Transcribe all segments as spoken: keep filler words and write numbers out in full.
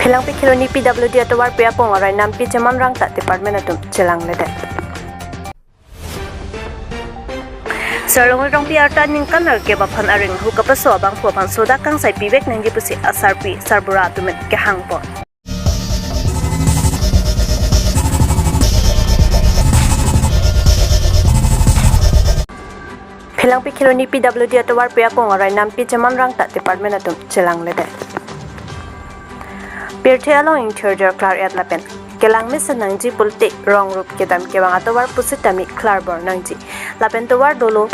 Phelangpi Kheroni P W D atovarpi akung arai nampi chemanrang ta department atum chelangledet. Sir Longri Rongpi arta ningkan nerkep aphan areng ahu kapaso abangphu aphan sodak kangsai pivek nangji pusi asarpi sarbura atum pen kehangpon. Phelangpi Kheroni P W D atovarpi akung arai nampi chemanrang ta department atum chelangledet. Pirthe along ingthirjor klar-et lapen kelang mesen nangji pulote rong rup kedam kevang atovar pusitame klarbor nangji. Lapen tovar dolo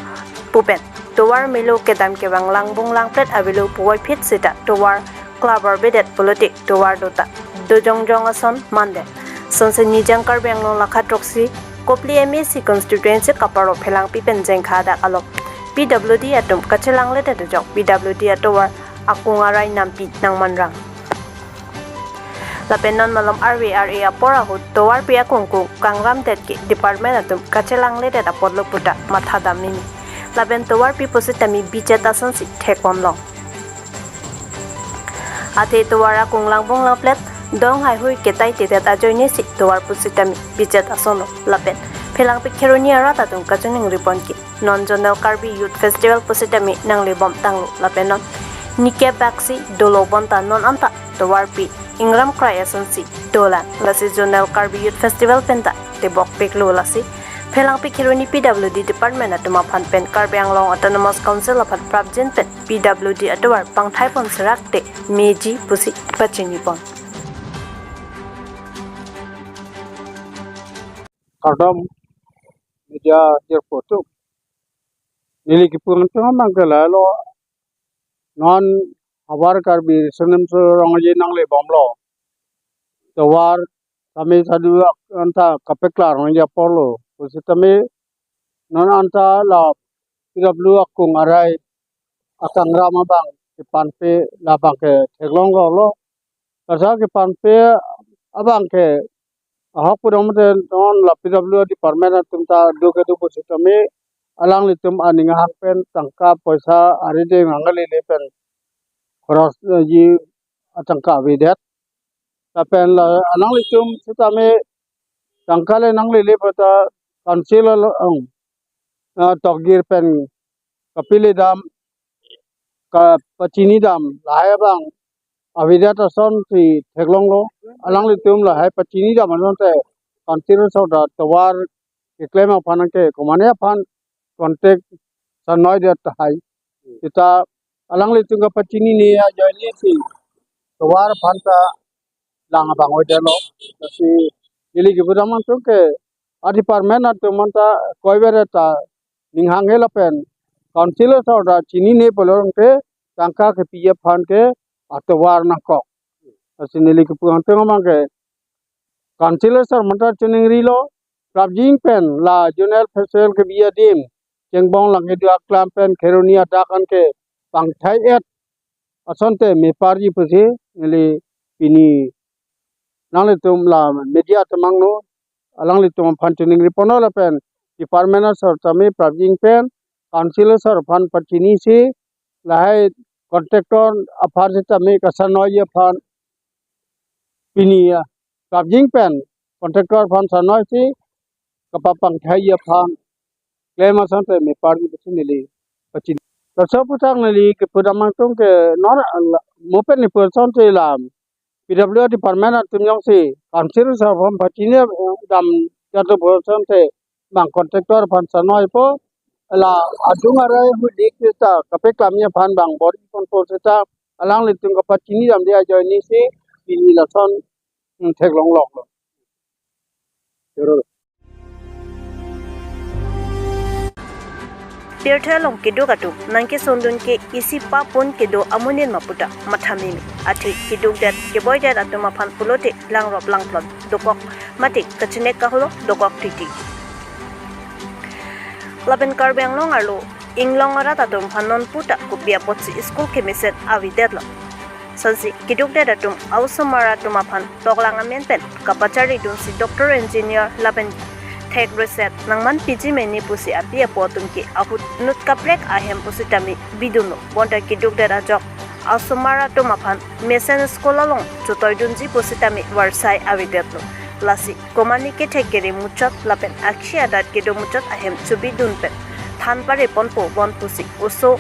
pu pen tovar melo kedam kevang langbung langplet avelo puvoiphit seta tovar klarbor bedet pulote tovar dota dojongjong ason mandet. Sonse Nijang Karbi Anglong lakha throksi Kopili M A C constituency kaparo Phelangpi pen Jengkha adak along P W D atum kachelangledet ajok P W D atovar akung arai nampi nangmanrang. Lapen non malom arve ar-e apor ahut tovarpi akung kung kangramdet ke department atum kachelangledet apotlo puta mathadam mimi. Lapen tovarpi pusitame bichet asonsi thekponlong. Athe tovar akung langbung langplet dong haihui ketai tetet ajoinesi tovar pusitame bichet asonlo lapen Phelangpi Kheroni arat atum kachiningri pon ke non Zonal Karbi Youth Festival pusitame nanglebom tanglo lapen non nikep baksi dolo bonta non anta tovarpi ingram krai asonsi dolang, lasi Zonal Karbi Youth Festival penta tebok peklo, lasi Phelangpi Kheroni P W D department atum aphan pen Karbi Anglong Autonomous Council aphan prapjin pen P W D atovar pangthai pon serak te meji pusi pachini pon. Kardom media jirpo atum. Neli kipu angtung amang ke lahelo, non havar Karbi Riso Nimso Rong-aje nanglebomlo. Tovar tame sadu ak-, anta kapeklar nangji aporlo pusitame non anta la P W akung arai akangram abang kepanpe labang ke theklonglo. Kasa kepanpe abang ke ahok pudam te non la P W department atum ta do kedo pusitame alanglitum aning ahang pen tangka poisa arideng angalele pen khoros, eh, ji atangka avedet. Lapen la alanglitum sitame tangka le nanglele puta council along, ah, tokgir pen kapili dam, kapachini dam lahai abang avedet asonsi theklonglo. Alanglitum lahai pachini dam asonte council asor ta tovar keklem aphan ke komane aphan contact sanoi det tahai. Seta alanglitum kapachinine ajoinesi tovar aphan ta lang abang oidetlo. Lasi neli kipu angtung ke a department atum anta koiver ta ning hanghe lapen council asor ta chinine pulo tangte tangka kepi aphan ke atovar nangkok. Lasi neli kipu angtung amang ke council asor aphan ta chiningrilo, prapjin pen la Zonal Festival kebi adim chengbong lang kedo aklam pen Kheroni adak an ke pangthai-et asonte meparji pusi neli pini nanglitum la media atum angno alanglitum aphan chiningri ponlo lapen department asor tame prapjin pen council asor aphan pachinisi lahai contractor aphan sitame kasanoiji aphan pini, ah, prapjin pen contractor aphan sanoisi kapapangthaiji aphan klem asonte meparji pusi neli pachini. Laso aphuthak neli kipu angtung ke non, ah, mo pen neli pu asonte lam P W department atum jongsi council asor aphan pachini, eh, dam jatu pu asonte bang contractor aphan sanoipo, la adung arai hudik ta kapeklamji aphan bang bor-i ponpo seta alanglitum kapachini damde ajoinesi pini lason, mm, theklongloklo. Pirthe along keduk atum nangkesondun ke isi pa pon kedo amonit ma puta matha mimi. Athe kedukdet keboidet atum aphan pulote langrop langplot dokok mate kachinek kaholo dokok titi. Lapen Karbi Anglong arlo inglong arat atum aphan non puta kopi apotsi school kemesen avedetlo. Sonsi kedukdet atum a-osomar atum aphan toklang amen pen kapachari dunsi doctor, engineer lapen thek reset nangmanpiji mene pusi api apo atum ke ahut nut kaprek ahem pusitame bidunlo. Bonta kedukdet ajok asomar atum aphan mesen school along chotoi dunji pusitame varsai avedetlo. Lasi komane kethek kere muchot lapen akhi adat kedo muchot ahem chobidun pen than pare ponpo bon pusi oso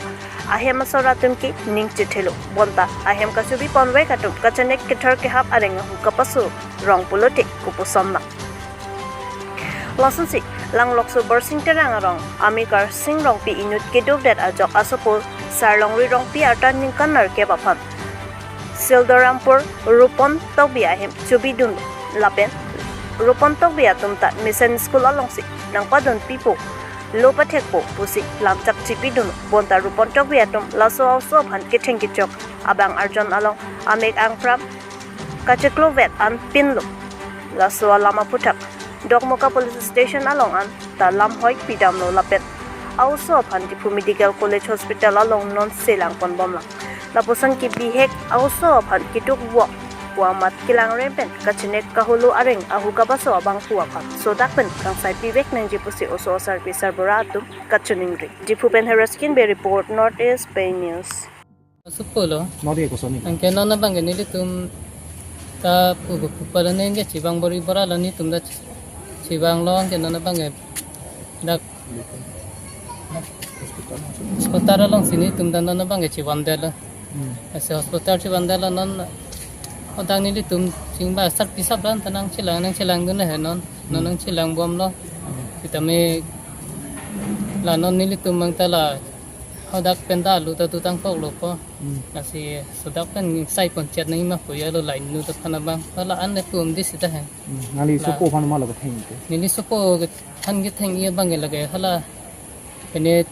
ahem asor atum ke ning chethelo. Bonta ahem kachobi ponvek atum kachenek kethor kehap areng ahu kapaso rong pulote kopuson nang. Lasonsi Langlokso Borsing Terang arong Amikar Sing Rongpi inut kedovdet ajok asopo Sarlongri Rongpi arta ningkan nerkep aphan Sildorampur Rupon Tokbi ahem chobidun lapen Rupon Tokbi atum ta mesen school alongsi nangpadun pipo lo pathekpo pusi lamchak chipidun. Bonta Rupon Tokbi atum laso aoso aphan ketheng kechok abang arjon along amek angpram kachiklo vet an pinlo. Laso alam aphuthak Dokmoka Police Station along an ta lamhoi pidamlo lapen aoso aphan Diphu Medical College Hospital along non selang ponbomlang. Lapuson ke bihek aoso aphan ketuk wok pu amat kelang rem pen kachenek kaholo areng ahu kapaso abangphu aphan sodak pen kangsai pivek nangji pusi oso asarpi sarbura atum kachiningri. Diphu pen Hereskin Bey report, North East Pei News. Supo lo. Nori ko soni. Anke non abang ke nelitum ta pu pu pala neng ke chibang bor-i bor-a lo, netum ta chibang lo, anke non abang ke dak hospital alongsi netum ta non abang ke chibang det lo. Hmm. Lasi hospital chibang det lo non, hadak nelitum chingba asarpi asap ran ta nangchelang nangchelang dun he non. Non nangchelang bomlo. Hmm. Sitame la non nelitum abang ta la hadak pen ta alu ta tu tangkok lo ko. Hmm. Lasi sodak pen sai pon chet nang ma ko ya lo, lain nu ta phana bang. Hala an le tum di sita he. Hmm. Nangli la sopo aphan ma lo ketheng ke? Neli sopo ke than ketheng-i abang ke lake hala pene,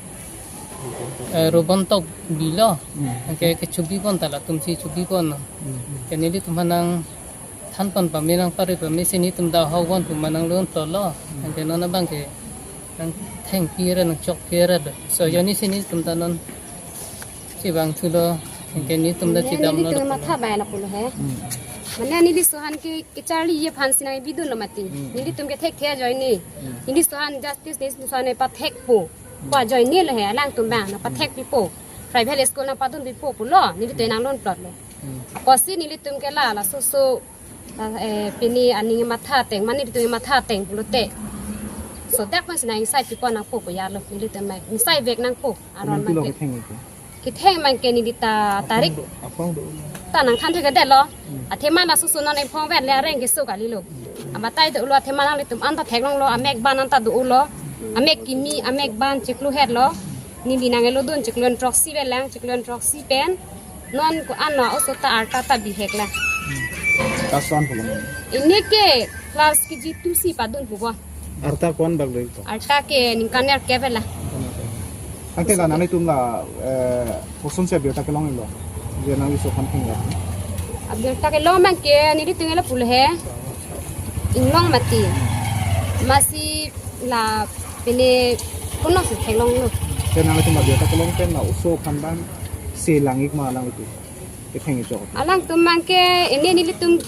eh, Rupon Tokbi lo. Hmm. Anke kechobi pon ta latumsi chobi pon. Hmm. Ke nelitum aphan nangthan pon pame nangpare pamesi netum ta ahok bon pu ma nanglun to lo. Hmm. Anke non abang ke nangtheng pire nangchok pire do. So, hmm, jonni si netum ta non chibang thulo, anke netum ta, mane chidam neli lo tum do. Matha bai na pulo he. Hmm. Mane neli laso aphan ke kecharli ye aphan si nangpidun lo mati. Hmm. Nelitum ke thekthe ajoine. Hmm. Neli laso aphan justice, neli laso aphan pathekpo. Hmm. Pu ajoine lo he, alangtum abang nangpathek pipo. Private school nangpadun pipo pulo, nelitum nanglun plot lo. Hmm. Apotsi nelitum ke la, laso so, la, eh, pini aning matha ateng, mane nelitum matha ateng pulote sodak pen si nang ingsai pipo nangpo ko ya lo, nelitum mai ingsai vek nangpo, aron. Nelitum lo mai ke ketheng ke? Ketheng abang ke neli ta tarik. Aphrang do, aphrang do. Ta nangthan thekthedet lo. Hmm. Athema laso so non iphong vet le areng keso kali lo. Hmm. Abatai dolo, athema nanglitum anta theklonglo, amek ban anta dolo. Hmm. Amek kimi, amek ban chiklo het lo. Neli nang-elo dun chiklo throksi velang, chiklo throksi pen non ko-an lo, oso ta arta ta bihek la. Hmm. Class one pulo. Ini ke class K G two si padun pupo. Arta ko-an bak lo ito? Arta ke ningkan nerkep la. Anke la nanglitum la, eh, kosonsi abirta kelong-iklo, je nangli laso aphan theng ya? Abirta kelong abang ke nelitum la pulo he. Inglong mati. Amatsi la pene kono si theklonglo. Ke nanglitum abirta kelong pen la oso aphan abang selang-ik ma alanglitum ketheng kechok? Alangtum abang ke ini nelitum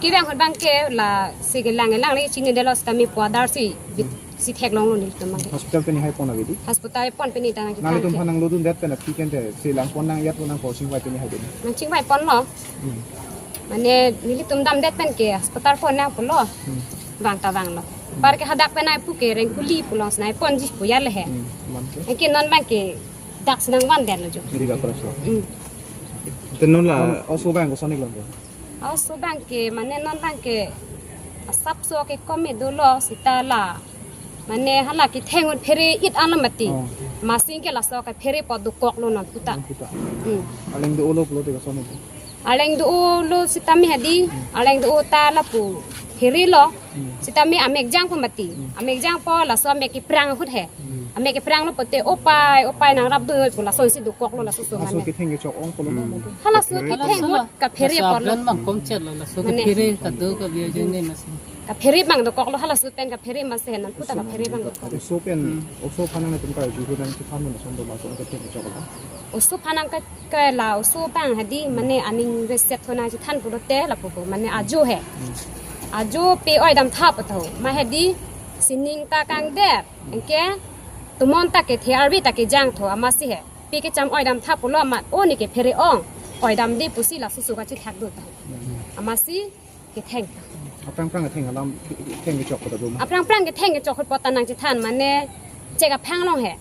kevang ahut abang ke la si kelang-iklang le chinine detlo, sitame pu adar si bit si theklonglo nelitum abang ke. Hospital pen hai pon ave di? Hospital pon pen ta nang nanglitum aphan nanglo dundet pen aphi kente selang pon nang yat pon nang ko chingvai pen hai di? Nangchingvai ponlo. Hmm. Mane nelitum damdet pen ke hospital pon nang pulo. Hmm. Vang ta vanglo. Hmm. Par ke hadak pen ai pu ke rengkuli pulo, si nangponji pu ya le he. Hmm. Aman ke? Anke non abang ke dak si nangvandet lo jo. Jadi gak keras lo. Hmm. Te non la oso abang koson-iklo? Oso abang ke, mane non abang ke asapso ke kome dolo seta la. Mane hala ketheng ahut phere-it an lo mati. Oh. Amatsi ke laso ke phere apot dokoklo non puta. Non puta. Hmm. Arleng do-olo pulote koson-iklo? Arleng do-olo sitame hadi, hmm, arleng do-o ta lapu pherelo. Hmm. Sitame amek jangpo mati. Hmm. Amek jangpo laso amek keprang ahut he. Hmm. Amek kepranglo pote opai, opai nangrap dun pu lasonsi dokoklo laso so. Laso mane ketheng kechok ong pulo. Hmm. Halaso ketheng ahut kaphere apotlo. Laso abang kom chet lo, laso mane kaphere kado ka biya jeng ne mas. Kaphere abang dokoklo, halaso pen kaphere amatsi he non puta kaphere abang dokok. Oso pen, hmm, oso aphan nangtum ka ju hu nangchethan non ason do ma ason ketheng kechok lo? Oso aphan nang ke, ke la oso abang hadi, mane aning reset ho nangchethan pulote lapu pu, mane ajo he. Hmm. Ajo pe-oi damtha patho. Ma hadi sining ta kangdet. Anke tomon ta kethe, arve ta kejangtho amatsi he. Ke cham oidam tha pulo amat o ne ke phere ong. Oidamde pusi laso su kachethak do ta. Amatsi ketheng. Aphrang phrang ketheng alam, ketheng kechok ko ta do ma? Aphrang phrang ketheng kechok hut pota nangchethan mane chek aphang along he.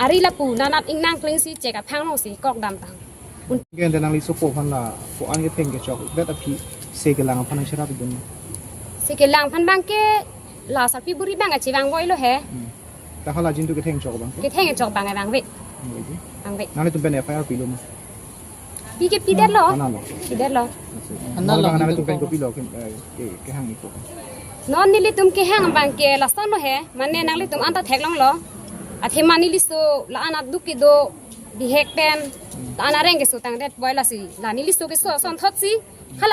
Ari lapu nanat ingnang klingsi chek aphang alongsi kok dam ta. Gen de nangli sopo aphan la ko-an ketheng kechok det aphi se kelang aphan nangcherap dun. Se kelang aphan abang ke la sarpi buri abang kachevang voilo he. Hmm. Ta hala jin tu ketheng chok abang ke? Ketheng chok abang vangve. Vangve. Vangve. Nanglitum pen F I R pilo ma? Pi ke pidetlo. Analo. Pidetlo. Analo. Nanglitum pen kopilo ke, eh, ke, kehang iko? Non nelitum kehang abang ke lason lo he, mane nanglitum anta theklonglo. Athema neliso la-an aduk kedo bihek pen, la-an areng keso tangdet boy lasi. La neliso keso asonthotsi. Hala